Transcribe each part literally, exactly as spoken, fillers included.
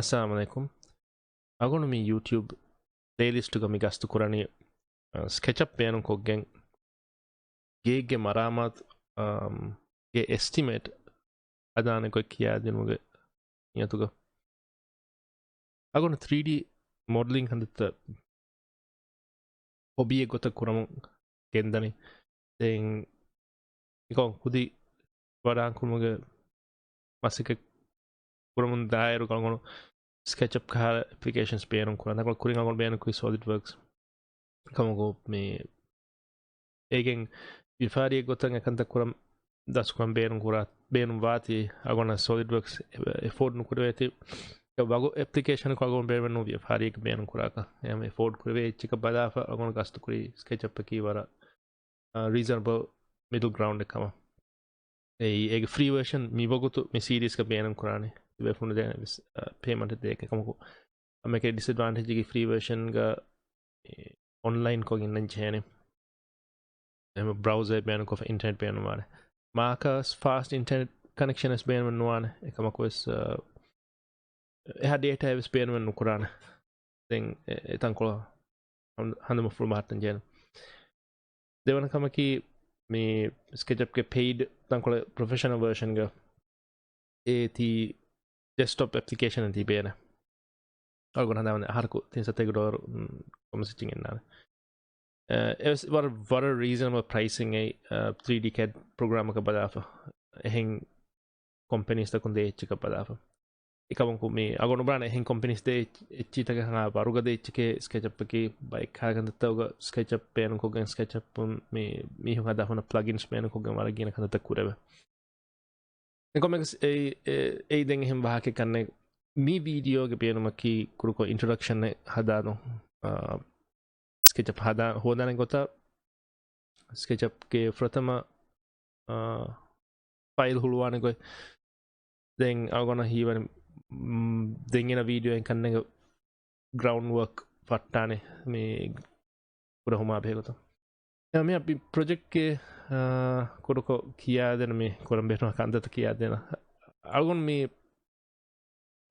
އައްސަލާމު ޢަލައިކުމް. އަޅުގަނޑު މި ޔޫޓިއުބް ޕްލޭލިސްޓުގަ މި ގަސްތު ކުރަނީ، އަ، ސްކެޗްއަޕް ބޭނުންކޮށްގެން ގޭގެ މަރާމާތު، އަ، ގެ އެސްޓިމޭޓް ހަދާނެ ގޮތް ކިޔާދިނުމުގެ ނިޔަތުގަ. އަޅުގަނޑު ތްރީޑީ މޮޑެލިން ކަންތައްތައް ހޮބީއެއް ގޮތަށް ކުރަމުން ގެންދަނީ. ދެން އެކަމަކު ކުދި ވަޑާން ކުރުމުގެ މަސައްކަތް ކުރަމުން ދާއިރު އަޅުގަނޑު ސްކެޗްއަޕް ކަހަލަ އެޕްލިކޭޝަންސް ބޭނުން ކުރަން. ކުރިން އަޅުގަނޑު ބޭނުން ކުރީ ސޮލިޑް ވަރކްސް. އެކަމަކު މި އޭގެން ވިޔަފާރިއެއް ގޮތަށް އެކަންތައް ކުރަން ދަސްކުރަން ބޭނުން ކުރާ، ބޭނުން ވާތީ އަޅުގަނޑަށް ސޮލިޑް ވަރކްސް އެ-، އެފޯޑް ނުކުރެވޭތީ. އެ ވަގު އެޕްލިކޭޝަނަކު އަޅުގަނޑު ބޭނުން ވިޔަފާރިއެއް ބޭނުން ކުރާކަށް. އެހެން އެފޯޑް ކުރެވޭ އެއްޗަކަށް ބަލާފަ އަޅުގަނޑު ގަސްތު ކުރީ ސްކެޗްއަޕަކީ ވަރަށް، އާ، ރީޒަނަބަލް މިޑްލް ގްރައުންޑެއް ކަމަށް. އެއީ އޭގެ ފްރީ ވަރޝަން މި ވަގުތު މި ސީރީޒްގަ ބޭނުން ކުރާނެ. ތިބޭފުޅުން ދޭނެ ވެސް، އާ، ޕޭމަންޓެއް ދޭކަށް. އެކަމަކު އަމެކެ ޑިސްއެޑްވާންޓޭޖްގެ ފްރީ ވަރޝަންގަ އޮންލައިން ކޮށް އިންނަން ޖެހޭނެ. އެހެން ބްރައުޒަރ ބޭނުންކޮށް އިންޓަރނެޓް ބޭނުންވާނެ. މާކަސް ފާސްޓް އިންޓަރނެޓް ކަނެކްޝަނެއް ވެސް ބޭނުމެއް ނުވާނެ. އެކަމަކު ވެސް، އާ، އެހާ ޑޭޓާއެއް ވެސް ބޭނުމެއް ނުކުރާނެ. ދެން އެ، އެ ތަންކޮޅަށް ހަނދ-، ހަނދުމަފުޅު މަހަށްޓަން ޖެހޭނެ. ދެވަނަ ކަމަކީ މި ސްކެޗްއަޕްގެ ޕެއިޑް ތަންކޮޅެއް ޕްރޮފެޝަނަލް ވަރޝަންގަ އޭތި ޑެސްކްޓޮޕް އެޕްލިކޭޝަނެއް ތިބޭނެ. އަޅުގަނޑު ހަނދާންވަނީ އަހަރަކު ތިން ސަތޭކަ ޑޮލަރު، ކޮންމެސް އެއްޗެއް އިންނާނެ. އެ، އެވެސް ވަރަށް، ވަރަށް ރީޒަނަބަލް ޕްރައިސިން އެއީ، އަ، ތްރީޑީ ކެޑް ޕްރޮގްރާމަކަށް ބަލާފަ. އެހެން ކޮމްޕެނީސްތަކުން ދޭ އެއްޗަކަށް ބަލާފަ. އެކަމަކު މި އަޅުގަނޑު ބުނާނެ އެހެން ކޮމްޕެނީސް ދޭ އެއްޗިތަކަށް ހަމަ ވަރުގަދަ އެއްޗެކޭ ސްކެޗްއަޕަކީ ބައެއް ކަހަލަކަންތައްތަކުގަ ސްކެޗްއަޕް ބޭނުންކޮށްގެން ސްކެޗްއަޕުން މި މީހުން ހަދާފަ ހުންނަ ޕްލަގިންސް ބޭނުންކޮށްގެން ވަރަށް ގިނަ ކަންތައްތައް ކުރެވޭ. އެކަމެކަސް އެއީ، އެ، އެއީ ދެން އެހެން ވާހަކައެއް ކަންނޭނގެ. މި ވީޑިއޯގެ ބޭނުމަކީ ކުރުކޮށް އިންޓްރޮޑަކްޝަނެއް ހަދާނު، އާ، ސްކެޗްއަޕް ހަދާ، ހޯދާނެ ގޮތަށް ސްކެޗްއަޕްގެ ފުރަތަމަ، އާ، ފައިލް ހުޅުވާނެ ގޮތް. ދެން އަޅުގަނޑަށް ހީވަނީ، މް، ދެން އޭނަ ވީޑިއޯއެއް ކަންނޭނގެ ގްރައުންޑް ވަރކް ފައްޓާނެ މި ކުރެހުމާ ބެހޭގޮތަށް. އެ، މި ޕްރޮޖެކްޓްގެ، އާ، ކުޑަކޮށް ކިޔާދޭނަ މި ކުރަން ބޭނުން ކަންތައްތައް ކިޔާދޭނަ. އަޅުގަނޑު މި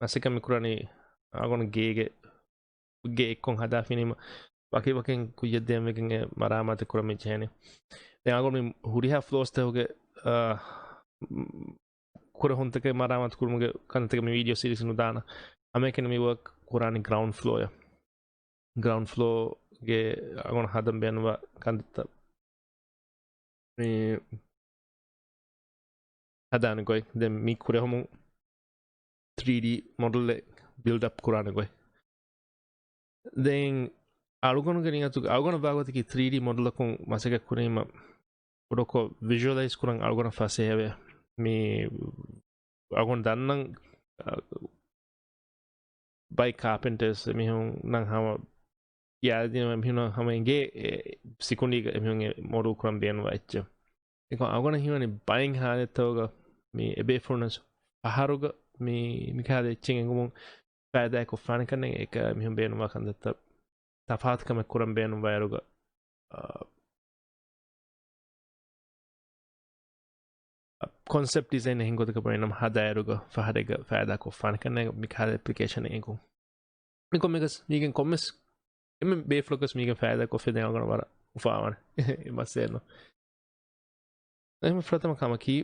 މަސައްކަތް މި ކުރަނީ އަޅުގަނޑު ގޭގެ، ގެ އެއްކޮށް ހަދާފިނީމަ ވަކިވަކިން ކުއްޔަށް ދޭންވެގެން އެ މަރާމާތު ކުރަން މި ޖެހޭނީ. ދެން އަޅުގަނޑު މި ހުރިހާ ފްލޯސްތަކުގެ، އާ، ކުރެހުންތަކެއް މަރާމާތު ކުރުމުގެ ކަންތައްތަކެއް މި ވީޑިއޯ ސީރީޒް ނުދާނަ. ހަމައެކަނި މި ވަރކް ކުރާނީ ގްރައުންޑް ފްލޯއަށް. ގްރައުންޑް ފްލޯގެ އަޅުގަނޑު ހަދަން ބޭނުންވާ ކަންތައްތައް މި ހަދާނެ ގޮތް. ދެން މި ކުރެހުމުން ތްރީޑީ މޮޑެލްއެއް ބިލްޑް އަޕް ކުރާނެ ގޮތް. ދެން އަޅުގަނޑުގެ ނިޔަތުގަ އަޅުގަނޑު ބާވަތަކީ ތްރީޑީ މޮޑެލަކުން މަސައްކަތް ކުރީމަ ކުޑަކޮށް ވިޒުއަލައިޒް ކުރަން އަޅުގަނޑަށް ފަސޭހަވޭ. މި އަޅުގަނޑު ދަންނަން، އަ، ބައެއް ކާޕެންޓަރސް އެމީހުންނަށް ހަމަ ކިޔާދިނުމަށް އެމީހުންނަށް ހަމަ އެނގޭ އެ ސިކުނޑީގަ އެމީހުން އެ މޮޑެލް ކުރަން ބޭނުންވާ އެއްޗެއް. އެކަމަކު އަޅުގަނޑަށް ހީވަނީ ބައެއް ހާލަތްތަކުގަ މި އެބޭފުޅުންނަށް ފަހަރުގަ މި، މިކަހަލަ އެއްޗެއް އެނގުމުން ފައިދާއެއް ކޮށްފާނެ ކަންނޭނގެ. އެކަ އެމީހުން ބޭނުންވާ ކަންތައްތައް ތަފާތު ކަމެއް ކުރަން ބޭނުންވާއިރުގަ، އާ، ކޮންސެޕްޓް ޑިޒައިން އެހެން ގޮތަކަށް ބުނެނަމަ ހަދާއިރުގަ ފަހަރެއްގަ ފައިދާ ކޮށްފާނެ ކަންނޭނގެ މިކަހަލަ އެޕްލިކޭޝަނެއް އެނގުން. މިކޮންމެއަކަސް މީގެން ކޮންމެސް އެންމެ ބޭފުޅަކަސް މީގެން ފައިދާ ކޮށްފި ދެން އަޅުގަނޑަށް ވަރަށް އުފާވާނެ. މައްސަލައެއް ނޫން. އެހެން ފުރަތަމަ ކަމަކީ،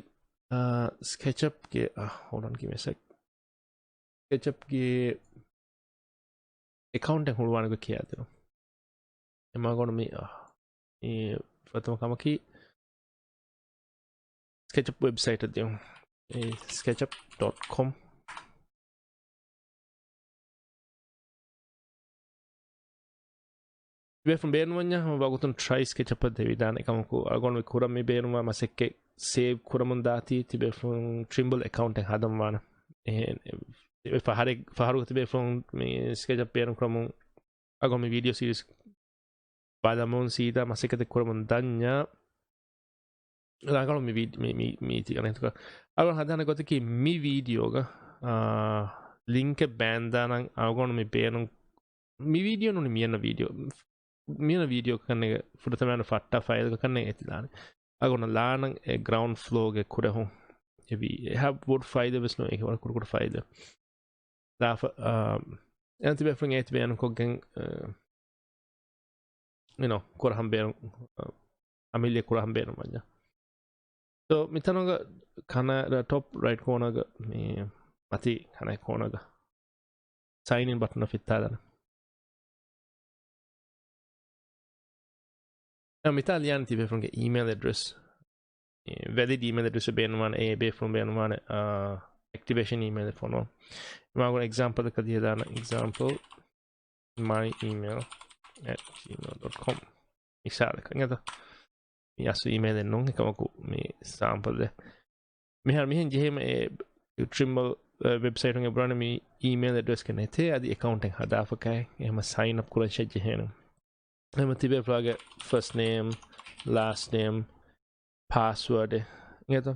އާ، ސްކެޗްއަޕްގެ، އާ، ހޯލަން ކިމެސެއް. ސްކެޗްއަޕްގެ އެކައުންޓެއް ހުޅުވާނެ ގޮތް ކިޔާދިނުން. އެމާގޮނޑު މި، އާ، މި ފުރަތަމަ ކަމަކީ، ސްކެޗްއަޕް ވެބްސައިޓަށް ދިޔުން. އެ ސްކެޗްއަޕް ޑޮޓް ކޮމް. ތިބޭފުޅުން ބޭނުންވަންޏާ ހަމަ ވަގުތުން ޓްރައި ސްކެޗްއަޕަށް ދެވިދާނެ. އެކަމަކު އަޅުގަނޑު މި ކުރަން މި ބޭނުންވާ މަސައްކަތް ސޭވް ކުރަމުން ދާތީ ތިބޭފުޅުން ޓްރިމްބަލް އެކައުންޓެއް ހަދަން ވާނެ. އެހެން އެ ފަހަރެއް، ފަހަރުގަ ތިބޭފުޅުން މި ސްކެޗްއަޕް ބޭނުން ކުރަމުން އަޅުގަނޑު މި ވީޑިއޯ ސީރީޒް ބަލަމުން ސީދާ މަސައްކަތެއް ކުރަމުން ދަންޏާ، ރަނގަޅު މި ވީ-، މި، މި، މީތި ގަނެތުގަ އަޅުގަނޑު ހަދާނެ ގޮތަކީ މި ވީޑިއޯގަ، އާ، ލިންކެއް ބާންދާނަން އަޅުގަނޑު މި ބޭނުން، މި ވީޑިއޯ ނޫނީ މިއަންނަ ވީޑިއޯ، މިއަންނަ ވީޑިއޯ ކަންނޭނގެ ފުރަތަމަ ފައްޓާ ފައިލްގަ ކަންނޭނގެ އެތިލާނެ. އަޅުގަނޑު ލާނަން އެ ގްރައުންޑް ފްލޯގެ ކުރެހުން. އެ ވީ، އެހާ ބޮޑު ފައިލެއް ވެސް ނޫން، އެކި ވަރަށް ކުޑަކުޑަ ފައިލެއް. ލާފަ، އާ، އެން ތިބޭފުޅުން އޭތި ބޭނުންކޮށްގެން، އާ، އިނޯ، ކުރަހަން ބޭނުން، އާ، އަމިއްލަ ކުރަހަން ބޭނުން ވަންޏާ. ސޯ، މިތަނުގަ ކަނަ، ޓޮޕް ރައިޓް ކޯނަރގަ މި މަތީ ކަނަ ކޯނަރގަ ސައިން އިން ބަޓަނަށް ފިއްތާލަން. އެ މިތާ ލިޔާން ތިބޭފުޅުންގެ އީމެއިލް އެޑްރެސް، ވެލިޑް އީމެއިލް އެޑްރެސް ބޭނުންވާނެ، އެ ބޭފުޅުން ބޭނުންވާނެ، އާ، އެކްޓިވޭޝަން އީމެއިލް ފޮނުވަން. މާގުނަ އެގްޒާމްޕަލް އަކަށް ދިޔަދާނަ، އެގްޒާމްޕަލް، my email at gmail dot com. މިސާލަކަށް އިނގޭތަ؟ މި އަސްލު އީމެއިލެއް ނޫން، އެކަމަކު މި ސާމްޕަލް ދެ. މިހާރު މިހެން ޖެހޭމަ އެ ޓްރިމްބަލް، އެ، ވެބްސައިޓުން އެބުރާނެ މި އީމެއިލް އެޑްރެސްގެ ނެތޭ، އަދި އެކައުންޓެއް ހަދާފަކައި އެހެމަ ސައިން އަޕް ކުރަން ޝެއް ޖެހޭނެ. އެހެމަ ތިބޭފުޅާގެ ފަސްޓް ނޭމް، ލާސްޓް ނޭމް، ޕާސްވާޑެއް އިނގޭތަ؟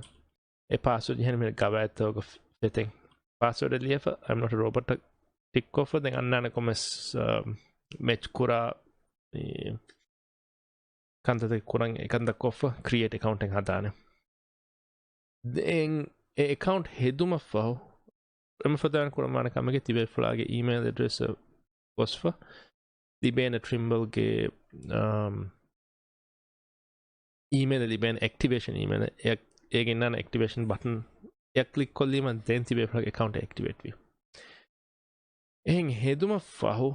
އެ ޕާސްވާޑް ޖެހޭނެ މި ގަވާއިދުތަކުގަ ފެތެން. ޕާސްވާޑެއް ލިޔެފަ، I'm not a robot އަށް ޓިކް ކޮށްފަ، ދެން އަންނާނެ ކޮންމެސް، އާ، މެޗް ކުރާ، އެ، ކަންތައްތަކެއް ކުރަން އެކަންތައް ކޮށްފަ، ކްރިއޭޓް އެކައުންޓެއް ހަދާނެ. ދެން އެ އެކައުންޓް ހެދުމަށްފަހު، އެމަ ފަދައިން ކުރަންވާނެ ކަމެއް ތިބޭފުޅާގެ އީމެއިލް އެޑްރެސް ގޮސްފަ، ލިބޭނެ ޓްރިމްބަލްގެ، އާ، އީމެއިލް ލިބޭނެ އެކްޓިވޭޝަން އީމެއިލް. އެ، އޭގެ އިންނާނެ އެކްޓިވޭޝަން ބަޓަން. އެ ކްލިކް ކޮށްލީމަ ދެން ތިބޭފުޅާގެ އެކައުންޓް އެކްޓިވޭޓް ވި. އެހެން ހެދުމަށް ފަހު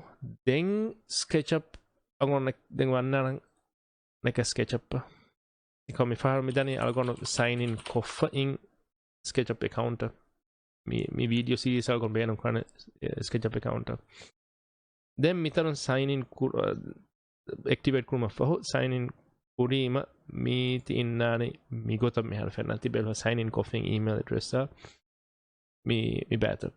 ދެން ސްކެޗްއަޕް އަގޮން ދެން ވަންނާނަން ނެކަ ސްކެޗްއަޕް. އެކަމް މި ފަހަރު މިދަނީ އަޅުގަނޑު ސައިން އިން ކޮށްފަ އިން ސްކެޗްއަޕް އެކައުންޓަށް. މި، މި ވީޑިއޯ ސީރީސް އަޅުގަނޑު ބޭނުން ކުރާނެ، އެ، ސްކެޗްއަޕް އެކައުންޓަށް. ދެން މިތަނުން ސައިން އިން ކުރ-، އެކްޓިވޭޓް ކުރުމަށް ފަހު ސައިން އިން ކުރީމަ މީތި އިންނާނެ މިގޮތަށް މިހާރު ފެންނަ ތިބޭފުޅުން ސައިން އިން ކޮށްފިން އީމެއިލް އެޑްރެސްއާ މި، މި ބައިތަ.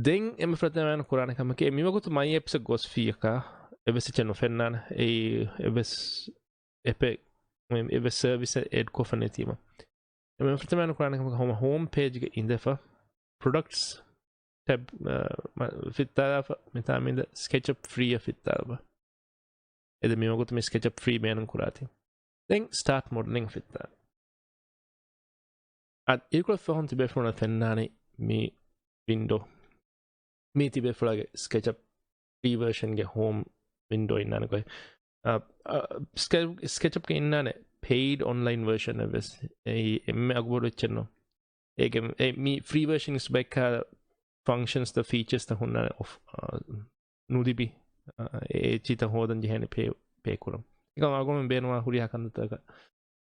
ދެން އެންމެ ފުރަތަމަ ކުރާނެ ކަމަކީ މިވަގުތު މައި އެޕްސް ގޮސްފިއްޔަކާ އެއްވެސް އެއްޗެއް ނުފެންނާނެ. އެއީ އެއްވެސް އެޕެއް، އެއްވެސް ސަރވިސް އެޑް ކޮށްފަ ނެތީމަ. އެންމެ ފުރަތަމަ ކުރާނެ ކަމަކީ ހޯމް، ހޯމް ޕޭޖްގެ އިނދެފަ ޕްރޮޑަކްޓްސް ޓެބް، އަ، މަ-، ފިއްތާލާފަ، މިތާ މިދަ ސްކެޗްއަޕް ފްރީއަށް ފިއްތާލާފަ. އެދެ މިވަގުތު މި ސްކެޗްއަޕް ފްރީ ބޭނުން ކުރާތީ. ދެން ސްޓާޓް މޮޑެލިން ފިއްތާ. އަދި އިރުކޮޅަށް ފަހުން ތިބޭފުޅުން ފެންނާނީ މި ވިންޑޯ. މީ ތިބޭފުޅާގެ ސްކެޗްއަޕް ފްރީ ވަރޝަންގެ ހޯމް ވިންޑޯ އިންނާނެ ގޮތް. އަ، އަ، ސްކެ-، ސްކެޗްއަޕްގެ އިންނާނެ ޕެއިޑް އޮންލައިން ވަރޝަން އެއްވެސް. އެއީ އެންމެ އަގުބޮޑު އެއްޗެއް ނޫން. އޭގެ، އެ، މި ފްރީ ވަރޝަން އިސް ބައެއްކާ ފަންކްޝަންސް ދަ ފީޗާސް ދަ ހުންނާނެ އޮފް، އަ، ނުލިބި، އަ، އެ، އެ އެއްޗިތައް ހޯދަން ޖެހޭނެ ޕޭ، ޕޭ ކުރަން. އެކަމް އަޅުގަނޑު ބޭނުންވާ ހުރިހާ ކަންތައްތަކަށް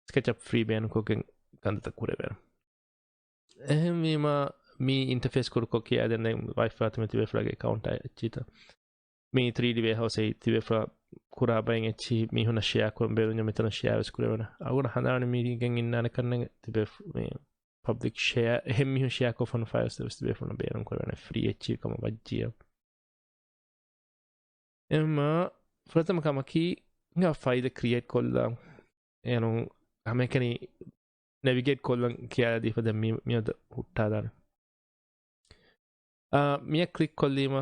ސްކެޗްއަޕް ފްރީ ބޭނުންކޮށްގެން ކަންތައް ކުރެވޭނެ. އެހެންވީމަ، މި އިންޓަފޭސް ކުރުކޮށް ކިޔާދޭން ދެން ވައިފާތުމެ ތިބޭފުޅާގެ އެކައުންޓާ އެއްޗިތަ. މި ތްރީޑީ ވެއަރހައުސް އެއީ ތިބޭފުޅާ ކުރާ ބައެއް އެއްޗި މީހުންނަށް ޝެއާ ކުރަން ބޭނުންޏާ މިތަނަށް ޝެއާ ވެސް ކުރެވޭނެ. އަޅުގަނޑު ހަނދާން މީގެން އިންނާނެ ކަންނެނގެ ތިބޭފު-، މި ޕަބްލިކް ޝެއާ އެހެން މީހުން ޝެއާ ކޮށްފަން ފައިލްސް ވެސް ތިބޭފުޅުން ބޭނުން ކުރެވޭނެ ފްރީ އެއްޗި ކަމަށް ވައްޖިޔަ. އެމަ ފުރަތަމަ ކަމަކީ، ހިނގާ ފައިލެއް ކްރިއޭޓް ކޮށްލާ، އޭނު ހަމައެކަނި ނެވިގޭޓް ކޮށްލަން ކިޔާދީފަ ދެން މި-، މިއަދު ހުއްޓާލާނެ. އާ، މިއަށް ކްލިކް ކޮށްލީމަ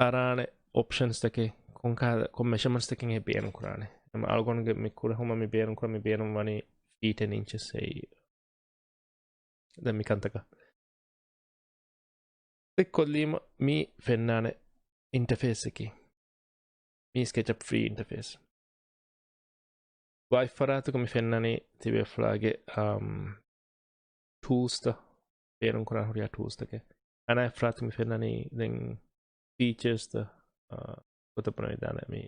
އަރާނެ އޮޕްޝަންސްތަކެއް، ކޮންކާ-، ކޮން މެޝަމަންޓްސްތަކެއް ބޭނުން ކުރާނެ. އެމަ އަޅުގަނޑުގެ މި ކުރެހުމަށް މި ބޭނުން ކުރާ، މި ބޭނުން ވަނީ ފީޓް އެންޑް އިންޗަސް އެއީ. ދެން މި ކަންތަކަށް ކްލިކް ކޮށްލީމަ މި ފެންނާނެ އިންޓަފޭސްއަކީ. މީ ސްކެޗްއަޕް ފްރީ އިންޓަފޭސް. ވާތް ފަރާތަކު މި ފެންނަނީ ތިބޭފުޅާގެ، އަމް، ޓޫލްސްތައް، ބޭނުން ކުރާން ހުރިހާ ޓޫލްސްތަކެއް. އަނެއް ފަރާތަކު މި ފެންނަނީ ދެން ފީޗާސްތައް، އާ، ގޮތަށް ބުނެވިދާނެ މި.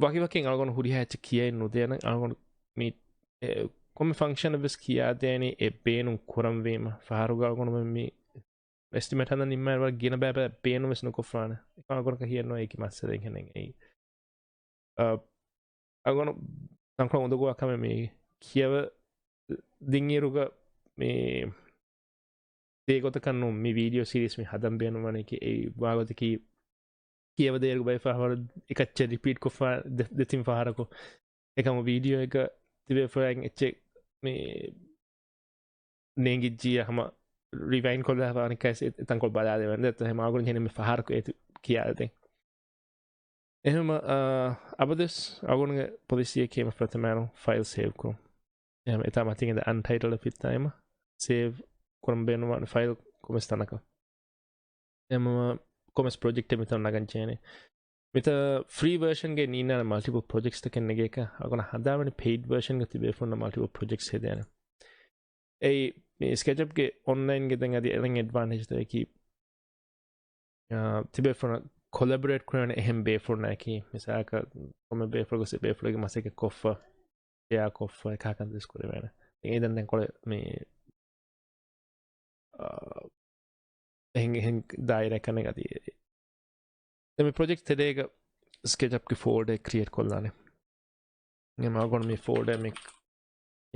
ވަކިވަކިން އަޅުގަނޑު ހުރިހާ އެއްޗެއް ކިޔައެއް ނުދޭނަން. އަޅުގަނޑު މި، އެ، ކޮންމެ ފަންކްޝަނެއް ވެސް ކިޔާދޭނީ އެ ބޭނުން ކުރަންވީމަ. ފަހަރުގަ އަޅުގަނޑު މި އެސްޓިމޭޓް ހަދަން ނިންމާއިރު ވަރަށް ގިނަ ބައި ބައި ބޭނުން ވެސް ނުކޮށްފާނެ. އެކަމަކު އަޅުގަނޑަކަށް ހިޔެއް ނުވޭ އެކި މައްސަލައެއް ހެނެއް އެއީ. އަ، އަޅުގަނޑު ތަންކޮޅެއް އުނދަގޫވާ ކަމެއް މި ކިޔަވަ ދިންއިރުގަ މި ދޭ ގޮތަކަށް ނޫން މި ވީޑިއޯ ސީރީސް މި ހަދަން ބޭނުންވަނީކީ އެއީ ވާގޮތަކީ ކިޔަވަދޭއިރުގަ ބައެއް ފަހަރު އެކައްޗެއް ރިޕީޓް ކޮށްފަ ދެ-، ދެތިން ފަހަރަކު. އެކަމު ވީޑިއޯއެއްގަ ތިބޭފުޅާއިން އެއްޗެއް މި ނޭނގިއްޖިއްޔާ ހަމަ ރިވައިންޑް ކޮށްލާފަ އަނެއްކާވެސް އެ-، އެތަންކޮޅު ބަލާލެވޭނެ. ދެއްތޯ ހަމަ އަޅުގަނޑު ޖެހެނީ މި ފަހަރަކު އޭތި ކިޔާދޭން. އެހެންވީމަ، އާ، އަބަދުވެސް އަޅުގަނޑުގެ ޕޮލިސީއަކީ އެންމެ ފުރަތަމައިނު ފައިލް ސޭވް ކުރުން. އެހެން އެތާ މަތީގަ އަންޓައިޓަލް ފިއްތާ އެމަ ސޭވް ކުރަން ބޭނުންވާނެ ފައިލް ކޮމެސް ތަނަކަށް. އެމަ ކޮމެސް ޕްރޮޖެކްޓެއް މިތަން ނަގަން ޖެހޭނެ. މިތަ ފްރީ ވަރޝަންގެ ނީނާނެ މަލްޓިޕަލް ޕްރޮޖެކްޓްސްތަކެއް ނެގޭކަ އަގުނަ ހަނދާވަނި ޕެއިޑް ވަރޝަންގެ ތިބޭފުންނަ މަލްޓިޕަލް ޕްރޮޖެކްޓްސް ހެދޭނެ. އެއީ މި ސްކެޗްއަޕްގެ އޮންލައިންގެ ދެން އަދި އެން އެޑްވާންޓޭޖް ތަކަކީ އާ، ތިބޭފުޅުން ކޮލެބޮރޭޓް ކުރެވޭނެ އެހެން ބޭފުޅުންނާއެކީ، މިސާލަކަށް ކޮންމެ ބޭފުޅަކު ބޭފުޅެއްގެ މަސައްކަތް ކޮށްފަ، ޝެއާ ކޮށްފަ، އެކަހަކަށް ދިސް ކުރެވޭނެ. އެ ދެން ދެން ކޮޅެ މި، އާ، އެހެން، އެހެން ދާއިރާ ކަނެ އަދި. ދެން މި ޕްރޮޖެކްޓް ތެރޭގަ ސްކެޗްއަޕްގެ ފޯލްޑަރެއް ކްރިއޭޓް ކޮށްލާނެ. އެމަ އަގުން މި ފޯލްޑަރ މި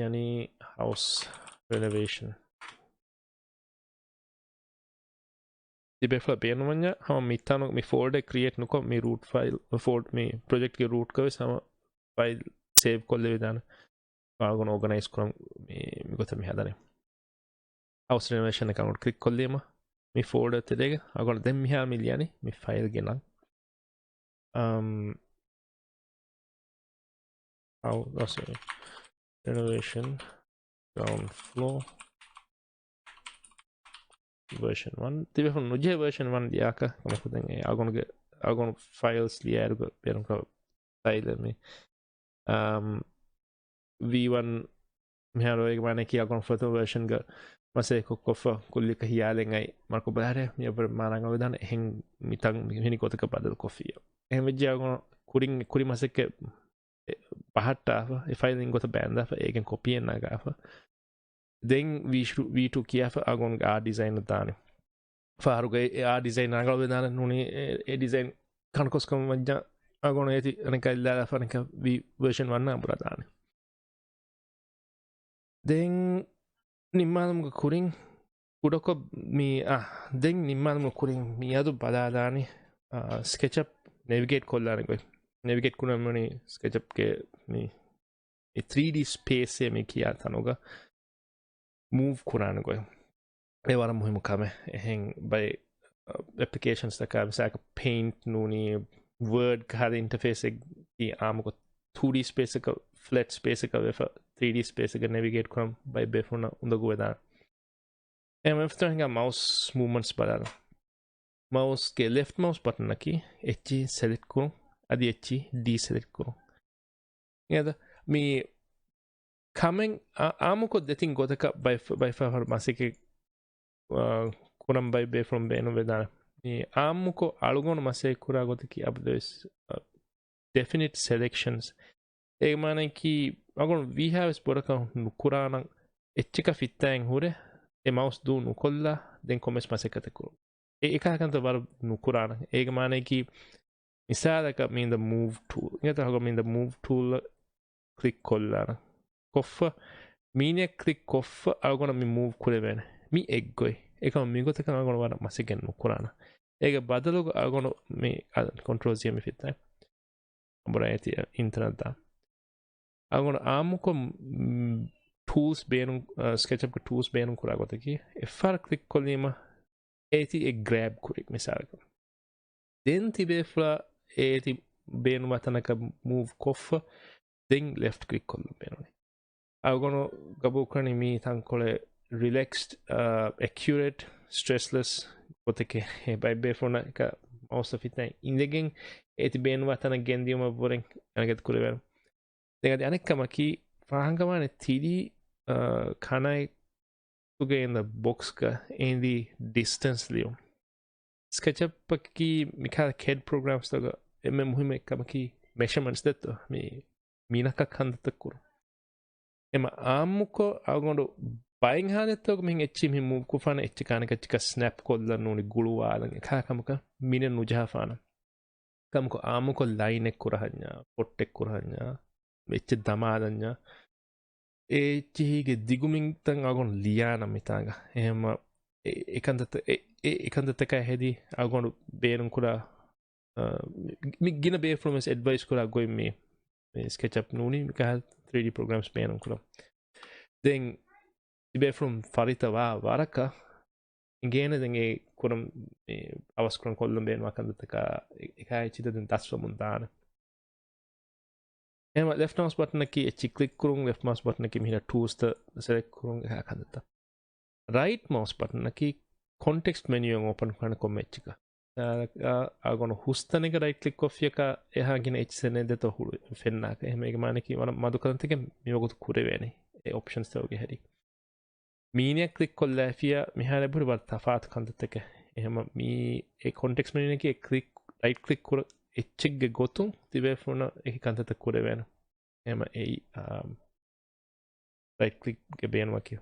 ޔަނީ ހައުސް ރެނޮވޭޝަން. ތިބޭފުޅަށް ބޭނުންވަންޏާ ހަމަ މިތަނު މި ފޯލްޑަރ ކްރިއޭޓް ނުކޮށް މި ރޫޓް ފައިލް، ފޯލްޑް މި ޕްރޮޖެކްޓްގެ ރޫޓްގަ ވެސް ހަމަ ފައިލް ސޭވް ކޮށްލެވިދާނެ. އަގުން އޯގަނައިޒް ކުރަން މި، މި ގޮތަށް މި ހަދަނީ. ހައުސް ރެނޮވޭޝަން އަކައުންޓް ކްލިކް ކޮށްލީމަ މި ފޯލްޑަރ ތެރޭގަ އަގުން ދެން މިހާ މި ލިޔަނީ މި ފައިލްގެ ނަން. އަމް، އައު، އޮ، ސޮރީ. ރެނޮވޭޝަން ގްރައުންޑް ފްލޯ ވަރޝަން ވަން. ތިބޭފުޅުން ނުޖެހޭ ވަރޝަން ވަން ލިޔާކަށް ކަމަކު ދެން އެ އަގުނުގެ، އަގުނު ފައިލްސް ލިޔާއިރުގަ ބޭނުންކުރާ ފައިލެއް މި. އަމް، ވީ ވަން މިހާރު އޭގެ މާނައަކީ އަގުނު ފުރަތަމަ ވަރޝަންގަ މަސައްކަތް ކޮށްފަ ކުއްލިއަކަށް ހިޔާލެއް އައި މަރުކޮށް ބަލާރޭ މި އަބަރ މާނަ އަނގަވެދާނެ އެހެން މިތަން މި ހިނި ގޮތަކަށް ބަދަލު ކޮށްފިއްޔާ. އެހެން ވެއްޖެ އަގުނު ކުރިން، ކުރި މަސައްކަތް ބަހައްޓާފަ، އެ ފައިލް އިން ގޮތަށް ބާންދާފަ، އޭގެން ކޮޕީއެއް ނަގާފަ. ދެން ވީ ޓޫ، ވީ ޓޫ ކިޔާފަ އަގުން އާ ޑިޒައިނަށް ދާނެ. ފަހަރުގައި އެ އާ ޑިޒައިން ރަނގަޅުވެދާނެ ނޫނީ، އެ، އެ ޑިޒައިން ކަންކޮސްކަމަށް ވަންޏާ އަގުނު އޭތި އަނެކާ އިއްލާލާފަ އަނެކާ ވީ ވަރޝަން ވަން އަނބުރާ ދާނެ. ދެން ނިންމާލުމުގެ ކުރިން ކުޑަކޮށް މި، އާ، ދެން ނިންމާލުމުގެ ކުރިން މިއަދު ބަލާލާނީ، އާ، ސްކެޗްއަޕް ނެވިގޭޓް ކޮށްލާނެ ގޮތް. ނެވިގޭޓް ކުރަން ވަނީ ސްކެޗްއަޕްގެ މި، މި ތްރީ ޑީ ސްޕޭސްއޭ މި ކިޔާ ތަނުގަ މޫވް ކުރާނެ ގޮތް. އެ ވަރަށް މުހިއްމު ކަމެއް. އެހެން ބައެއް، އަ، އެޕްލިކޭޝަންސްތަކާ މިސާލަކަށް ޕެއިންޓް ނޫނީ ވާޑް ކަހަލަ އިންޓަފޭސެއްގެ އާމުކޮށް ޓޫ ޑީ ސްޕޭސަކަށް، ފްލެޓް ސްޕޭސަކަށް ވެފަ ތްރީ ޑީ ސްޕޭސަކަށް ނެވިގޭޓް ކުރަން ބައެއް ބޭފުޅުންނަށް އުނދަގޫވެދާނެ. އެ މެފްތޯ ހިނގާ މައުސް މޫވްމަންޓްސް ބަލާލަ. މައުސްގެ ލެފްޓް މައުސް ބަޓަނަކީ އެއްޗިހި ސެލެކްޓް ކުރުން، އަދި އެއްޗިހި ޑީ ސެލެކްޓް ކުރުން. އެއަދަ މި ކަމެއް އާ، އާއްމުކޮށް ދެތިން ގޮތަކަށް ބައި، ބައިފަހަރު މަސައްކަތް، އާ، ކުރަން ބައި ބޭފުޅުން ބޭނުންވެދާނެ. މި އާއްމުކޮށް އަޅުގަނޑު މަސައްކަތް ކުރާ ގޮތަކީ އަބަދުވެސް، އާ، ޑެފިނިޓް ސެލެކްޝަންސް. އޭގެ މާނައަކީ އަޅުގަނޑު ވީހާވެސް ބޮޑަކަށް ނުކުރާނަން އެއްޗަކަށް ފިއްތާއިން ހުރެ އެ މައުސް ދޫ ނުކޮށްލާ ދެން ކޮންމެސް މަސައްކަތެއް ކުރުން. އެ އެކަހަކަންތައް ވަރަށް ނުކުރާނަން. އޭގެ މާނައަކީ މިސާލަކަށް މި ދަ މޫވް ޓޫލް. އިނގޭތަ ހަގަ މި ދަ މޫވް ޓޫލް ކްލިކް ކޮށްލާނަން. ކޮށްފަ، މީނެއް ކްލިކް ކޮށްފަ އަޅުގަނޑަށް މި މޫވް ކުރެވޭނެ. މި އެއްގޮތް. އެކަމަ މިގޮތަކަށް އަޅުގަނޑު ވަރަށް މަސައްކަތް ނުކުރާނަން. އޭގެ ބަދަލުގަ އަޅުގަނޑު މި، އަ، ކޮންޓްރޯލް ޖީ މި ފިއްތާ. އަނބުރާ އޭތި އިންތަނަށް ދާ. އަޅުގަނޑު އާއްމުކޮށް، މް، ޓޫލްސް ބޭނުން، އަ، ސްކެޗްއަޕްގެ ޓޫލްސް ބޭނުން ކުރާ ގޮތަކީ، އެއްފަހަރަށް ކްލިކް ކޮށްލީމަ، އޭތި އެ ގްރޭބް ކުރި މިސާލަކަށް. ދެން ތިބޭފުޅާ އޭތި ބޭނުންވާ ތަނަކަށް މޫވް ކޮށްފަ، ދެން ލެފްޓް ކްލިކް ކޮށްލަން ބޭނުން. އަޅުގަނޑު ގަބޫލުކުރަނީ މި ތަންކޮޅެއް ރިލެކްސްޑް، އަ، އެކިއުރޭޓް، ސްޓްރެސްލެސް ގޮތެކޭ. އެ ބައެއް ބޭފުޅުންނަށް އެކަ މައުސް ފިއްތާ އިނދެގެން އޭތި ބޭނުންވާ ތަނަށް ގެންދިޔުމަށްވުރެ އަނެކަދި ކުރެވޭނެ. ދެން އަދި އަނެއް ކަމަކީ، ފާހަގަވާނެ ތިރީ، އަ، ކަނާތް ގެ އިން ދަ ބޮކްސްގަ އެން ދި ޑިސްޓެންސް ލިޔުން. ސްކެޗްއަޕަކީ މިކަހަލަ ކެޑް ޕްރޮގްރާމްސްތަކަށް އެންމެ މުހިއްމު އެއްކަމަކީ މެޝަމަންޓްސް ދެއްތޯ؟ މި މީނަކަށް ކަންތައްތައް ކުރުން. އެމަ އާއްމުކޮށް އަޅުގަނޑު ބައެއް ހާލަތްތަކު މިހެން އެއްޗި މި މޫވް ކުފާނެ އެއްޗި ކާނެ ކައްޗިކަ ސްނެޕް ކޮށްލަން ނޫނީ ގުޅުވާލަން އެކާ ކަމަކަށް މިނެއް ނުޖަހާފާނަ. ކަމަކު އާއްމުކޮށް ލައިނެއް ކުރަހަންޏާ، ފޮއްޓެއް ކުރަހަންޏާ، އެއްޗެއް ދަމާލަންޏާ، އެ އެއްޗިހީގެ ދިގުމިންތައް އަގުން ލިޔާނަ މިތާގަ. އެހެމަ އެ، އެކަންތައްތައް، އެ، އެ، އެކަންތައްތަކާ ހެދި އަގުން ބޭނުންކުރާ، އަ، މި، މި ގިނަ ބޭފުޅުން ވެސް އެޑްވައިސް ކުރާ ގޮތް މި، މި ސްކެޗްއަޕް ނޫނީ މިކަހަލަ ތްރީ ޑީ ޕްރޮގްރާމްސް ބޭނުންކުރަން. ދެން ތިބޭފުޅުން ފަރިތަ ވާ ވަރަކަށް އިނގޭނެ ދެން އެ ކުރަން އަވަސް ކުރަން ކޮށްލަން ބޭނުންވާ ކަންތައްތަކާ އެ، އެކާ އެއްޗިތައް ދެން ދަސްވަމުން ދާނެ. އެހެމަ ލެފްޓް މައުސް ބަޓަނަކީ އެއްޗި ކްލިކް ކުރުން، ލެފްޓް މައުސް ބަޓަނަކީ މިހިރަ ޓޫލްސްތައް ސެލެކްޓް ކުރުން އެކާ ކަންތައްތައް. ރައިޓް މައުސް ބަޓަނަކީ ކޮންޓެކްސްޓް މެނިއުއަށް އޯޕަން ކުރާނެ ކޮންމެ އެއްޗަކަށް. އަ، އަ، އަޅުގަނޑު ހުސްތަނެއްގަ ރައިޓް ކްލިކް ކޮށްފިއަކާ އެހާ ގިނަ އެއްޗެއް ނެތް ދެތޯ ހުޅު ފެންނާކަށް. އެހެން އޭގެ މާނައަކީ ވަރަށް މަދު ކަންތަކެއް މިވަގުތު ކުރެވޭނެ އެ އޮޕްޝަންސްތަކުގެ ހެރީ. މީނިއަށް ކްލިކް ކޮށްލާފިޔާ މިހާރު އެބަހުރި ވަރަށް ތަފާތު ކަންތައްތަކެއް. އެހެން މީ އެ ކޮންޓެކްސްޓް މެނިއަކީ އެ ކްލިކް، ރައިޓް ކްލިކް ކުރ އެއްޗެއްގެ ގޮތުން ތިބޭފުޅުންނަށް އެކި ކަންތައްތައް ކުރެވޭނެ. އެހެން އެއީ، އާ، ރައިޓް ކްލިކްގެ ބޭނުމަކީ.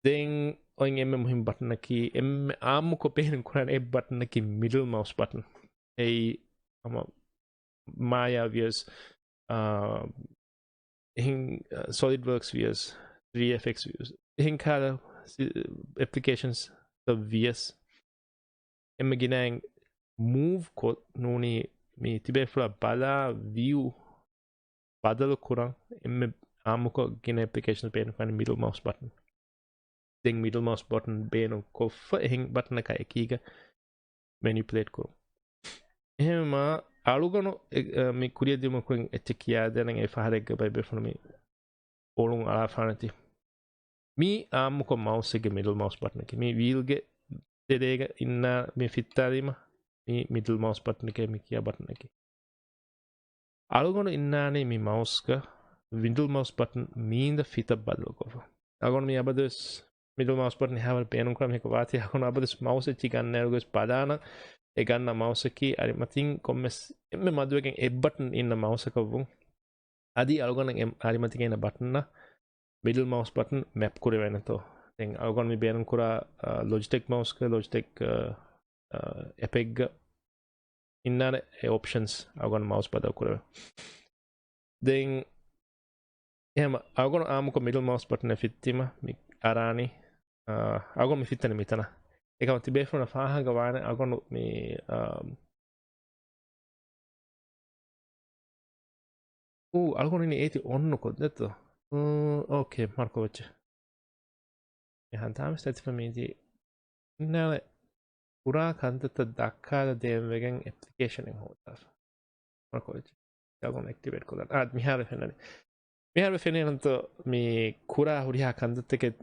ދެން އޮތް އެންމެ މުހިންމު ބަޓަނަކީ، އެންމެ އާއްމުކޮށް ބޭނުން ކުރާނެ އެއް ބަޓަނަކީ މިޑްލް މައުސް ބަޓަން. އެއީ ހަމަ މާޔާ ވިޔަސް، އާ، އެހެން، އާ، ސޮލިޑް ވަރކްސް ވިޔަސް، ވީއެފްއެކްސް ވިޔަސް، އެހެން ކަހަލަ ސި-، އެޕްލިކޭޝަންސް ވިޔަސް، އެންމެ ގިނައިން މޫވް ކޮށް ނޫނީ މި ތިބޭފުޅާ ބަލާ ވިއު ބަދަލު ކުރަން އެންމެ އާއްމުކޮށް ގިނަ އެޕްލިކޭޝަން ބޭނުން ކުރަނީ މިޑްލް މައުސް ބަޓަން. ދެން މިޑްލް މައުސް ބަޓަން ބޭނުން ކޮށްފަ އެހެން ބަޓަނަކާ އެކީގަ މެނިޕުލޭޓް ކުރުން. އެހެންވީމާ އަޅުގަނޑު އެ، އެ، މި ކުރިއަށް ދިއުމަށް ކުރިން އެއްޗެއް ކިޔާދޭނަން އެ ފަހަރެއްގަ ބައިބޭފުޅުން މި އޮޅުން އަޅާފާނެތީ. މީ އާއްމުކޮށް މައުސްއެއްގެ މިޑްލް މައުސް ބަޓަނަކީ. މީ ވީލްގެ ތެރޭގަ އިންނާ މި ފިއްތާލީމަ މީ މިޑްލް މައުސް ބަޓަނަކޭ މި ކިޔާ ބަޓަނަކީ. އަޅުގަނޑު އިންނާނީ މި މައުސްގަ މިޑްލް މައުސް ބަޓަން މީނދަ ފިތަށް ބަދަލުކޮށްފަ. އަޅުގަނޑު މި އަބަދުވެސް މިޑްލް މައުސް ބަޓަން އެހާވަރު ބޭނުން ކުރާ މީހަކު ވާތީ. އަޅުގަނޑު އަބަދުވެސް މައުސް އެއްޗި ގަންނައިރުގަވެސް ބަލާނަން އެ ގަންނަ މައުސަކީ އަރިމަތިން ކޮންމެސް އެންމެ މަދުވެގެން އެއް ބަޓަން އިންނަ މައުސަކަށްވުން. އަދި އަޅުގަނޑަށް އެ އަރިމަތިގެ އިންނަ ބަޓަނަށް މިޑްލް މައުސް ބަޓަން މެޕް ކުރެވޭނެތޯ. ދެން އަޅުގަނޑު މި ބޭނުން ކުރާ، އަ، ލޮޖިޓެކް މައުސްގަ ލޮޖިޓެކް، އަ، އަ، އެޕެއްގަ އިންނާނެ އެ އޮޕްޝަންސް އަޅުގަނޑު މައުސް ބަދަލު ކުރެވެ. ދެން އެހެމަ އަޅުގަނޑު އާއްމުކޮށް މިޑްލް މައުސް ބަޓަނެއް ފިއްތީމަ މި އަރާނީ، އަ، އަޅުގަނޑު މި ފިއްތަނީ މިތަނަށް. އެކަމަ ތިބޭފުޅުންނަށް ފާހަގަ ވާނެ އަޅުގަނޑު މި، އަ، އޫ، އަޅުގަނޑު އިނީ އޭތި އޮން ނުކޮށް ދެއްތޯ؟ އޫ، އޯކޭ، މަރުކޮށް ވެއްޖެ. އެހާ ތާމަސް އެތިފަ މީތި. އިންނާނެ ކުރާ ކަންތައްތައް ދައްކާލަ ދޭން ވެގެން އެޕްލިކޭޝަނެއް ހޯދާފަ. މަރުކޮށް ވެއްޖެ. އަޅުގަނޑު އެކްޓިވޭޓް ކޮށްލަން. އާ، މިހާރު ފެންނަނީ. މިހާރު ފެނޭނަންތޯ މި ކުރާ ހުރިހާ ކަންތައްތަކެއް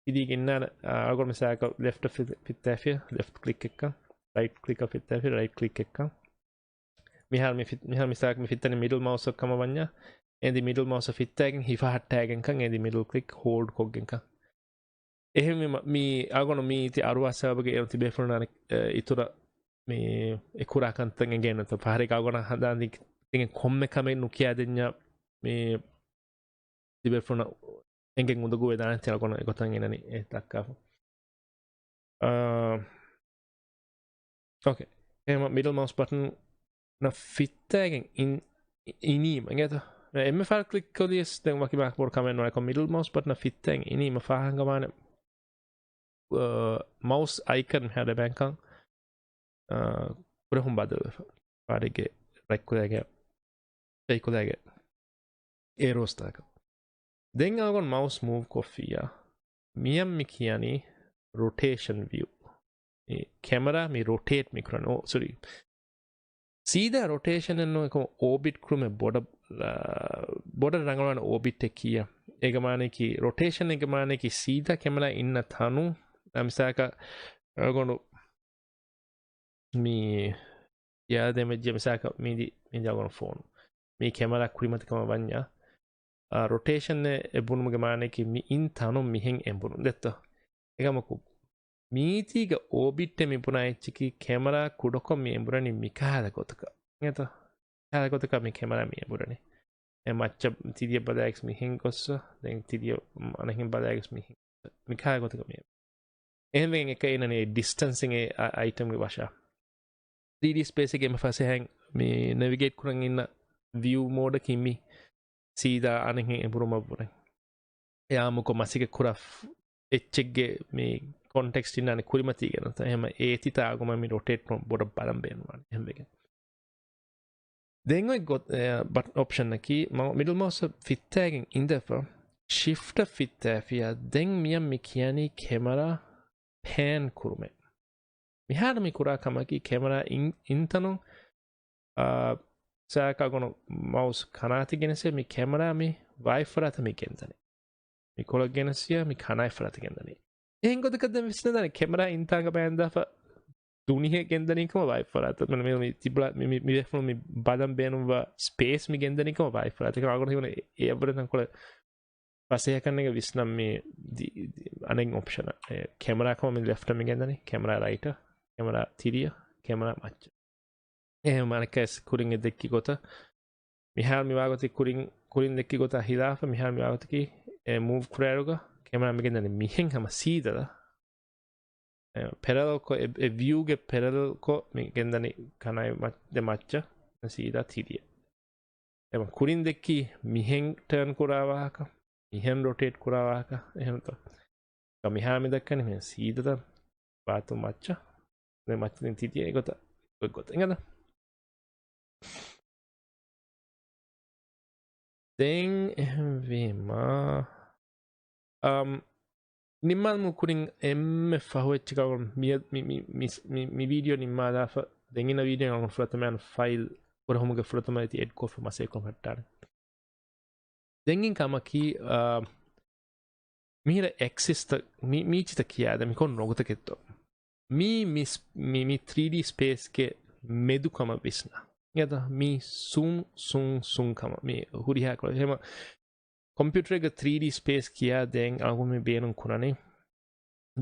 ތިދީގެ އިންނާނެ، އާ، އަޅުގަނޑު މިސާލަކަށް ލެފްޓަށް ފި-، ފިއްތާފި، ލެފްޓް ކްލިކް އެއްކަން، ރައިޓް ކްލިކަށް ފިއްތާފި، ރައިޓް ކްލިކް އެއްކަން. މިހާރު މި ފި-، މިހާރު މިސާލަކަށް މި ފިއްތަނީ މިޑްލް މައުސްއަށް ކަމަށް ވަންޏާ، އޭނދި މިޑްލް މައުސްއަށް ފިއްތާގެން ހިފަހައްޓާގެންކަން އޭނދި މިޑްލް ކްލިކް ހޯލްޑް ކޮށްގެންކަން. އެހެންވީމަ، މި އަޅުގަނޑު މީ ތި އަރުވާ ސަބަބުގެ އޭރު ތިބޭފުޅުންނާނެ، އެ، އިތުރަށް މި އެ ކުރާ ކަންތައް އެނގޭނެތަ؟ ފަހަރެއް އަޅުގަނޑަށް ހަދާން ދިން ކޮންމެ ކަމެއް ނުކިޔާދެންޏާ މި ތިބޭފުޅުންނަށް އެނގެން އުނދަގޫވެދާނެތީ އަޅުގަނޑު އެގޮތަށް އިންނަނީ އެ ދައްކާފަ. އާ، އޯކޭ. އެހެމަ މިޑްލް މައުސް ބަޓަން ނަށް ފިއްތާގެން އިން-، އިނީމަ އިނގޭތަ؟ އެންމެ ފަހަރަށް ކްލިކް ކޮށްލިޔަސް ދެން ވަކި ބާކަށް ބޮޑު ކަމެއް ނުވާނެ. މިޑްލް މައުސް ބަޓަން ނަށް ފިއްތާގެން އިނީމަ ފާހަގަވާނެ، އަ، މައުސް އައިކަން މިހާރު ލިބޭންކަން، އަ، ކުރެހުން ބަދަލުވެފަ. ފާޑެއްގެ ރަތްކުލައިގެ، ރަތްކުލައިގެ އޭރޯސްތަކަށް. ދެން އަޅުގަނޑު މައުސް މޫވް ކޮށްފިއްޔާ، މިއަށް މި ކިޔަނީ ރޮޓޭޝަން ވިއު. މި ކެމެރާ މި ރޮޓޭޓް މި ކުރަނީ. އޯ، ސޮރީ. ސީދާ ރޮޓޭޝަނެއް ނޫން، އެކަމަ އޯބިޓް ކުރުމެއް ބޮޑަށް، އާ، ބޮޑަށް ރަނގަޅުވާނެ އޯބިޓެއް ކިޔާ. އޭގެ މާނައަކީ، ރޮޓޭޝަން އޭގެ މާނައަކީ ސީދާ ކެމެރާ އިންނަ ތަނު، އާ، މިސާލަކަށް އަޅުގަނޑު މި ޔާދެމެއްޖެ މިސާލަކަށް މީދި، މީދި އަޅުގަނޑު ފޯނު. މީ ކެމެރާ ކުރިމަތިކަމަށް ވަންޏާ، އާ، ރޮޓޭޝަން އެ ބުނުމުގެ މާނައަކީ މި އިން ތަނުން މިހެން އެނބުރުން ދެއްތޯ؟ އެކަމަކު، މީތީގަ އޯބިޓް މި ބުނާ އެއްޗަކީ ކެމެރާ ކުޑަކޮށް މި އެނބުރަނީ މިކަހަލަ ގޮތަކަށް. އިނގޭތޯ؟ ކަހަލަ ގޮތަކަށް މި ކެމެރާ މި އެނބުރަނީ. އެ މައްޗަށް ތިރިއަށް ބަލާއިގެސް މިހެން ގޮއްސަ، ދެން ތިރިއަށް އަނެއްހެން ބަލާއިގެސް މިހެން. މިކަހަލަ ގޮތަކަށް މި އެނބުރަނީ. އެހެންވެގެން އެކަ އިންނަނީ ޑިސްޓަންސިން އެ އަ-، އައިޓަމްގެ ވަށާ. ތްރީޑީ ސްޕޭސްގެ އެންމެ ފަސޭހައިން މި ނެވިގޭޓް ކުރަން އިންނަ ވިއު މޯޑަކީ މި ސީދާ އަނެއްހެން އެނބުރުމަށްވުރެ. އެ އާއްމުކޮށް މަސައްކަތް ކުރާ އެއްޗެއްގެ މި ކޮންޓެކްސްޓް އިންނާނެ ކުރިމަތީގަ ނުތަ. އެހެމަ އޭތިތާ އަގުމަ މި ރޮޓޭޓް ކުރުން ބޮޑަށް ބަލަން ބޭނުންވާނެ. އެހެންވެގެން. ދެން އޮތް ގޮ-، އެ، ބަޓް-، އޮޕްޝަނަކީ މަ-، މިޑްލް މައުސް ފިއްތާގެން އިނދެފަ، ޝިފްޓަށް ފިއްތާފިޔާ ދެން މިއަށް މި ކިޔަނީ ކެމެރާ ޕޭން ކުރުމޭ. މިހާރު މި ކުރާ ކަމަކީ ކެމެރާ އިން-، އިންތަނުން، އާ، ސާކާގުނު މައުސް ކަނާތި ގެނެސޭ މި ކެމެރާ މި ވާތްފަރާތަށް މި ގެންދަނީ. މިކޮޅަށް ގެނެސް ސީދާ މި ކަނާތް ފަރާތަށް ގެންދަނީ. އެހެން ގޮތަކަށް ދެން ވިސްނަދާނެ ކެމެރާ އިންތާނގަ ބަޔަންދާފަ ދުނިހެ ގެންދަނީ ކަމަށް ވާތް ފަރާތަށް. މި، މި، މި ތިބުޅާ، މި، މި، މި ވެފުނު މި ބަލަން ބޭނުންވާ ސްޕޭސް މި ގެންދަނީ ކަމަށް ވާތް ފަރާތަށް. އަޅުގަނޑު ހީވަނީ އެ އެއަށްވުރެ ތަންކޮޅެއް ފަސޭހަކަންނޭނގެ ވިސްނަން މި ދި-، ދި-، އަނެއް އޮޕްޝަނަށް. އެ ކެމެރާ ކަމަށް މި ލެފްޓަށް މި ގެންދަނީ، ކެމެރާ ރައިޓަށް، ކެމެރާ ތިރިއަށް، ކެމެރާ މައްޗަށް. އެހެން އަނެއްކާވެސް ކުރިން އެ ދެއްކި ގޮތަށް. މިހާރު މި ވާގޮތަކީ ކުރިން، ކުރިން ދެއްކި ގޮތާ ހިލާފަށް މިހާރު މި ވާގޮތަކީ އެ މޫވް ކުރާއިރުގަ ކެމެރާ މި ގެންދަނީ މިހެން ހަމަ ސީދަލަށް. އެ ޕެރަލަލް ކޮށް، އެ، އެ ވިއުގެ ޕެރަލަލް ކޮށް މި ގެންދަނީ ކަނާތް މަ-، ދެ މައްޗަށް ސީދާ ތިރިއަށް. އެ ކުރިން ދެއްކީ މިހެން ޓާން ކުރާ ވާހަކަ، މިހެން ރޮޓޭޓް ކުރާ ވާހަކަ، އެހެންތޯ؟ މިހާ މި ދައްކަނީ މިހެން ސީދަތަ ބާތު މައްޗަށް، ދެ މައްޗަށް ތިރިއަށް އެގޮތަށް، އެގޮތަށް އިނގޭތަ؟ ދެން އެހެންވީމަ، އަމް، ނިންމާލުމުގެ ކުރިން އެންމެ ފަހު އެއްޗަކަށް މި، މި، މި، މި، މި، މި ވީޑިއޯ ނިންމާލާފަ، ދެން އިން ވީޑިއޯ އަޅުގަނޑު ފުރަތަމަ ފައިލް ކުރެހުމުގެ ފުރަތަމަ އެތި އެޑް ކޮށްފަ މަސައްކަތް ކޮށް ހައްޓާނެ. ދެން އިން ކަމަކީ، އާ، މިހިރަ އެކްސިސްތައް، މި، މީޗިތައް ކިޔާދޭ މި ކޮން ރޮނގުތަކެއްތޯ. މީ، މި، މި، މި ތްރީޑީ ސްޕޭސްގެ މެދު ކަމަށް ވިސްނާ. އެދަ މީ ސުން، ސުން، ސުން ކަމަށް މި ހުރިހާ ކޮޅެއް. ހަމަ ކޮމްޕިއުޓަރެއްގަ ތްރީޑީ ސްޕޭސް ކިޔާ ދޭން އަޅުގަނޑު މި ބޭނުން ކުރަނީ.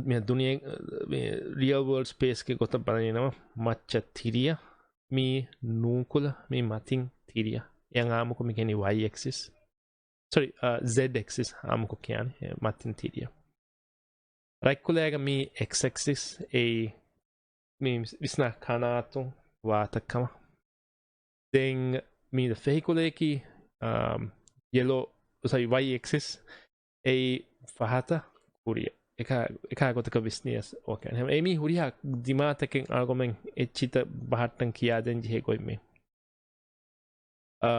މި ދުނިޔެ، މި ރިއަލް ވޯލްޑް ސްޕޭސްގެ ގޮތަށް ބަލަނީނަމަ މައްޗަށް ތިރިއަށް، މީ ނޫކުލަ، މީ މަތިން ތިރިއަށް. އެއަށް އާއްމުކޮށް މި ގެނީ ވައި އެކްސިސް. ސޮރީ، އާ، ޒެޑް އެކްސިސް އާއްމުކޮށް ކިޔާނެ. އެ މަތިން ތިރިއަށް. ރަތްކުލައިގަ މީ އެކްސް އެކްސިސް އެއީ މި ވިސްނާ ކަނާތުން ވާތައް ކަމަށް. ދެން މީ ފެހިކުލައަކީ، އާ، ޔެލޯ، ސޮރީ، ވައި އެކްސިސް އެއީ ފަހަތަށް ކުރިއަށް. އެކާ، އެކާ ގޮތަކަށް ވިސްނިޔަސް އޯކޭ. އެމީ ހުރިހާ ދިމާތަކެއް އަޅުގަނޑުމެން އެއްޗިތައް ބަހައްޓަން ކިޔާދޭން ޖެހޭ ގޮތް މީ. އާ،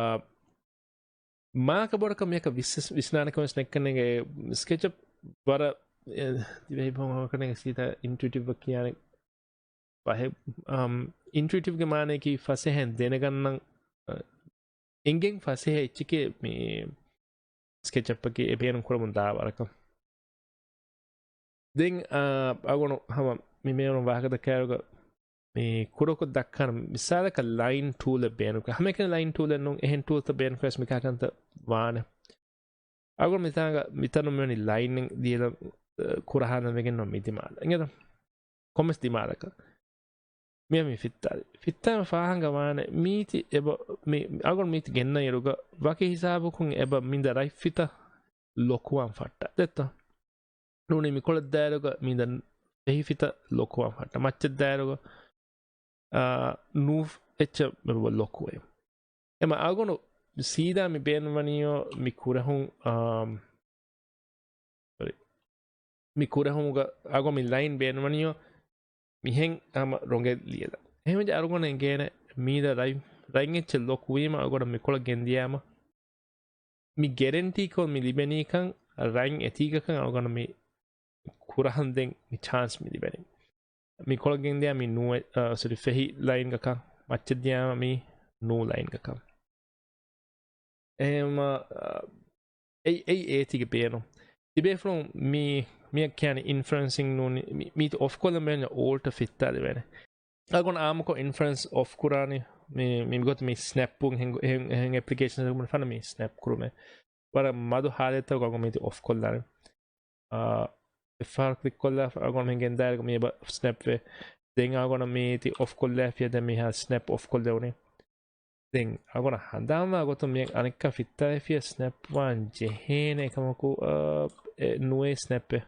މާކަ ބޮޑަކަށް މިއަކަށް ވިސް-، ވިސްނާނެ ކަމެއް ނެތްކަންނޭނގެ ސްކެޗްއަޕް ވަރަށް، އެ، ދިވެހި ބޮހޮކަނެ ސީދާ އިންޓުއިޓިވް ކިޔާނެ ފަހެ، އަމް، އިންޓުއިޓިވްގެ މާނައަކީ ފަސޭހައިން ދެނެގަންނަން، އަ، އެނގެން ފަސޭހަ އެއްޗެކޭ މި ސްކެޗްއަޕަކީ އެ ބޭނުން ކުރަމުން ދާ ވަރަކަށް. ދެން، އާ، އަގުނު ހަމަ މި މޭނުން ވާހަކަ ދައްކާއިރުގަ މި ކުޑަކޮށް ދައްކާނަ މިސާލަކަށް ލައިން ޓޫލެއް ބޭނުން ކުރޭ. ހަމައެކަނި ލައިން ޓޫލެއް ނޫން، އެހެން ޓޫލްތައް ބޭނުން ކުރެސް މިކާކަންތައް ވާނެ. އަގުނު މިތާނގަ މިތަނުން މިވަނީ ލައިން ދިޔަލަ، އަ، ކުރަހާ ނަމެގެން ނޯ މި ދިމާލަށް. އިނގޭތަ؟ ކޮންމެސް ދިމާލަކަށް. މިއަށް މި ފިއްތާލި. ފިއްތާމަ ފާހަނގަ ވާނެ މީތި އެބަ، މި، އަގުން މީތި ގެންނަ އިރުގަ ވަކި ހިސާބަކުން އެބަ މިންދަ ރަތް ފިތަ ލޮކުވާން ފައްޓާ. ދެއްތޯ؟ ނޫނީ މިކޮޅަށް ދާއިރުގަ މިންދަ ފެހި ފިތަ ލޮކުވާން ފައްޓާ. މައްޗަށް ދާއިރުގަ، އާ، ނޫ އެއްޗެއް މެ ލޮކުވޭ. އެމަ އަގުނު ސީދާ މި ބޭނުންވަނީޔޯ މި ކުރެހުން، އާ، ސޮރީ. މި ކުރެހުމުގަ އަގު މި ލައިން ބޭނުންވަނީޔޯ މިހެން ހަމަ ރޮނގެއް ލިޔެލަ. އެހެންވެ އަރުގަނޑަށް އެނގޭނެ މީދަ ރަތް، ރަތް އެއްޗެއް ލޮކުވީމަ އަގުނަ މިކޮޅަށް ގެންދިޔާމަ މި ގެރެންޓީކޮށް މި ލިބެނީކަން ރަތް އެތީގަކަން އަޅުގަނޑު މި ކުރަހަން ދެން މި ޗާންސް މި ލިބެނީ. މި ކޮޅަށް ގެންދިޔާ މި ނޫ، އަ، ސޮރީ، ފެހި ލައިންގަކަން މައްޗަށް ދިޔާމަ މި ނޫ ލައިންގަކަން. އެހެންވީމަ، އަ، އެއް، އެއް އޭތިގެ ބޭނުން. ތިބޭފުޅުން މި، މިއަށް ކިޔާނީ އިންފަރެންސިން ނޫނީ، މި، މީތި އޮފް ކޮށްލަން ބޭނުން އޯލްޓަށް ފިއްތާލެވޭނެ. އަގުން އާއްމުކޮށް އިންފަރެންސް އޮފް ކުރާނީ މި، މި ގޮތަށް މި ސްނެޕުން އެހެން، އެހެން، އެހެން އެޕްލިކޭޝަން ފަންނަ މި ސްނެޕް ކުރުމެ. ވަރަށް މަދު ހާލަތްތަކުގަ މީތި އޮފް ކޮށްލާނެ. އާ، އެއްފަހަރު ކްލިކް ކޮށްލާފަ އަގުން މި ގެންދާއިރު މި އެބަ ސްނެޕް ވޭ. ދެން އަގުން މީތި އޮފް ކޮށްލާފިޔަ ދެން މިހާ ސްނެޕް އޮފް ކޮށްލެވުނީ. ދެން އަގުނަ ހަނދާންވާ ގޮތުން މި އަނެއްކާ ފިއްތާފިޔަ ސްނެޕް ވާން ޖެހޭނެ އެކަމަކު، އާ، އެ ނުވޭ ސްނެޕް އެ.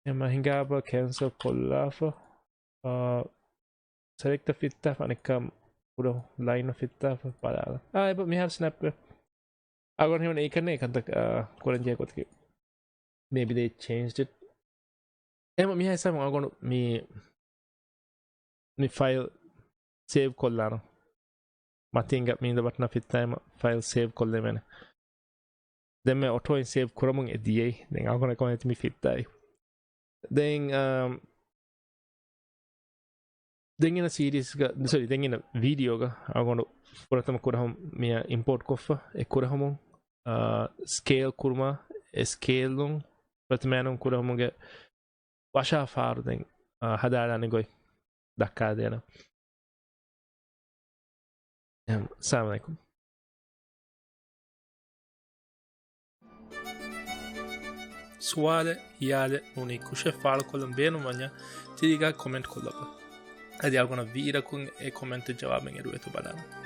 އެ މަ ހިނގާބަ ކެންސަލް ކޮށްލާފަ، އާ، ސެލެކްޓަށް ފިއްތާފަ އަނެއްކާ ކުޑަ ލައިނަށް ފިއްތާފަ ބަލާލަ. އާ، އެބަ މިހާރު ސްނެޕް އެ. އަގުން ހީވަނީ އެކަން އެކަންތައް، އާ، ކުރަން ޖެހޭ ގޮތަކީ. Maybe they changed it. އެހެން މިހާ ހިސާބުން އަގުނު މި، މި ފައިލް ސޭވް ކޮށްލާނަ. މަތީންގަ މީނދަ ބަޓަނަށް ފިއްތާއިމަ ފައިލް ސޭވް ކޮށްލެވޭނެ. ދެންމެ އޮޓޯއިން ސޭވް ކުރަމުން އެ ދިޔައީ. ދެން އަގުނަ ކޮން އެތި މި ފިއްތާއި. ދެން، އާ، ދެން އިން ސީރީސްގަ، ސޮރީ، ދެން އިން ވީޑިއޯގަ އަގުނު ފުރަތަމަ ކުރަހުން މިޔަ އިމްޕޯޓް ކޮށްފަ، އެ ކުރަހުމުން، އާ، ސްކޭލް ކުރުމާ، އެ ސްކޭލުން ޕްރޮތިމައިނުން ކުރެވުމުގެ ވަށާ ފާރު ދެން، އާ، ހަދާލާނެ ގޮތް ދައްކާދޭނަން. އެހެން، އައްސަލާމު ޢަލައިކުމް. ސުވާލެއް، ހިޔާލެއް ނޫނީ ކުށެއް ފާޅުކޮށްލަން ބޭނުންވަންޏާ، ތިރީގާ ކޮމެންޓް ކޮށްލަބަ. އަދި އަޅުގަނޑަށް ވީއިރަކުން އެ ކޮމެންޓު ޖަވާބެއް އެރުވޭތޯ ބަލާނަން.